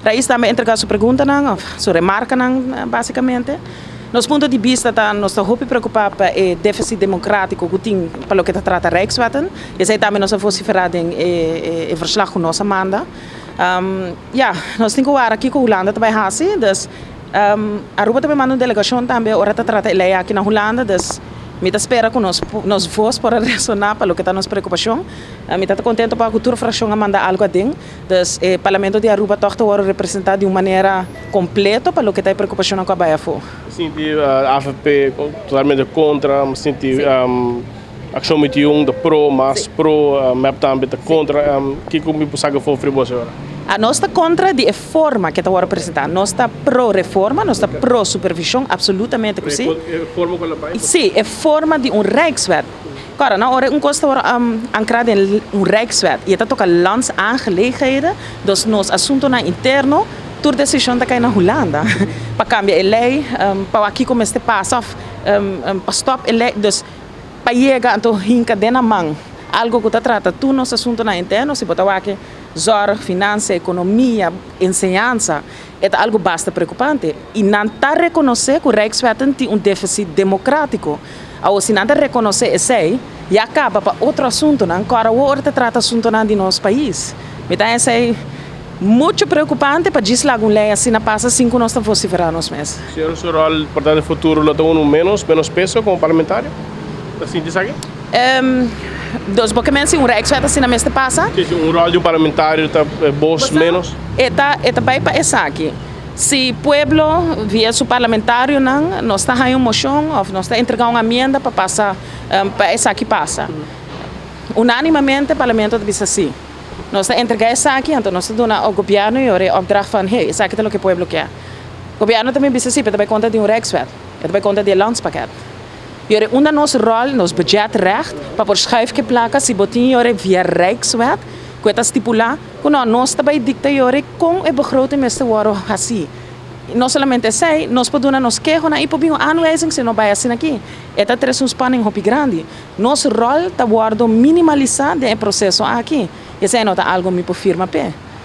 Rais tambe a entrega su preguntanan of su remarkanan basicamente. Nos punto di bista ta nos ta hopi preocupa pa e deficit democratico cu tin pa loke ta trata Rijkswetten. Esey tambe nos a vocifera den e verslag cu nos a manda. Ya, nos tin cu wara kico Hulanda ta bay haci. Dus Aruba ta bay manda un delegacion tambe ora ta trata e ley aki na Hulanda. Dus mi ta spera cu nos voz por a resona pa loke ta nos preocupacion. Mi ta ta contento pa cu tur fraccion a manda algo aden. Dus e Parlamento di Aruba toch ta worde representa di un manera completo pa loke ta e preocupacionnan cu a bay afo. Mi sinti avp totalmente contra, mi sinti Accion 21 ta pro, mas pro, mep tambe ta contra. Kico mi por saca for fri bo señora? Nos ta contra di e forma cu ta worde presenta. Nos ta pro reforma, nos ta pro supervision, absolutamente cu si. E forma cu el a bay? Si, e forma di un Rijkswet. Kòrda, no, ora un kos ta wòrdu ankrá den un Rijkswet i e ta toka landsaangelegenheden, dus nos asuntunan interno, tur desishon ta kai na Hulanda pa kambia e lei, pa wak kiko mester pasa òf pa stòp e lei. Dus pa yega anto hinka den nan man algu ku ta trata tur nos asuntunan interno, si bo ta wak zòrg, finansia, ekonomia, enseñansa, e ta algu basta preokupante. I nan ta rekonosé ku Rijkswetten tin un défisit demokrátiko. Awor, si nan ta rekonosé esei, ya kaba pa otro asuntunan, kòrda awor ora ta trata asuntunan di nos pais. Mi ta esei muchu preokupante pa djis laga un lei asina pasa sin ku nos ta vosiferá nos mes. Señor, su ròl por ta den futuro lo ta unu ménos, ménos peso komo parlamentario? Ta sinti esaki? Dus bo ke men si un Rijkswet asina mester pasa? Si, si un ròl di un parlamentario ta bos ménos. E ta, e ta bai pa esaki. Si pueblo via su parlamentarionan nos ta haña un mocion of nos ta entrega un amienda pa pasa pa esaki pasa. Unanimamente parlamento ta bisa si. Nos ta entrega esaki anto nos ta duna gobierno y ora e opdracht van hey esaki ta loke pueblo kier. Gobierno tambe bisa si pero ta bay contra di un rijkswet, e ta bay contra di e landspakket. Y ora unda nos rol, nos budgetrecht pa por schuif ke placa si bo tin y ora via rijkswet cu e ta stipula Ku no, nos ta bai dikta yori kon e begroting mester wòrdu hasí. No solamente esei, nos por duna nos kehonan i por bin un aanwijzing si no bai asina aki. E ta trese un spanning hopi grandi. Nos ròl ta wòrdu minimalisá den e proseso aki. Esei no ta algu mi por firma p'e.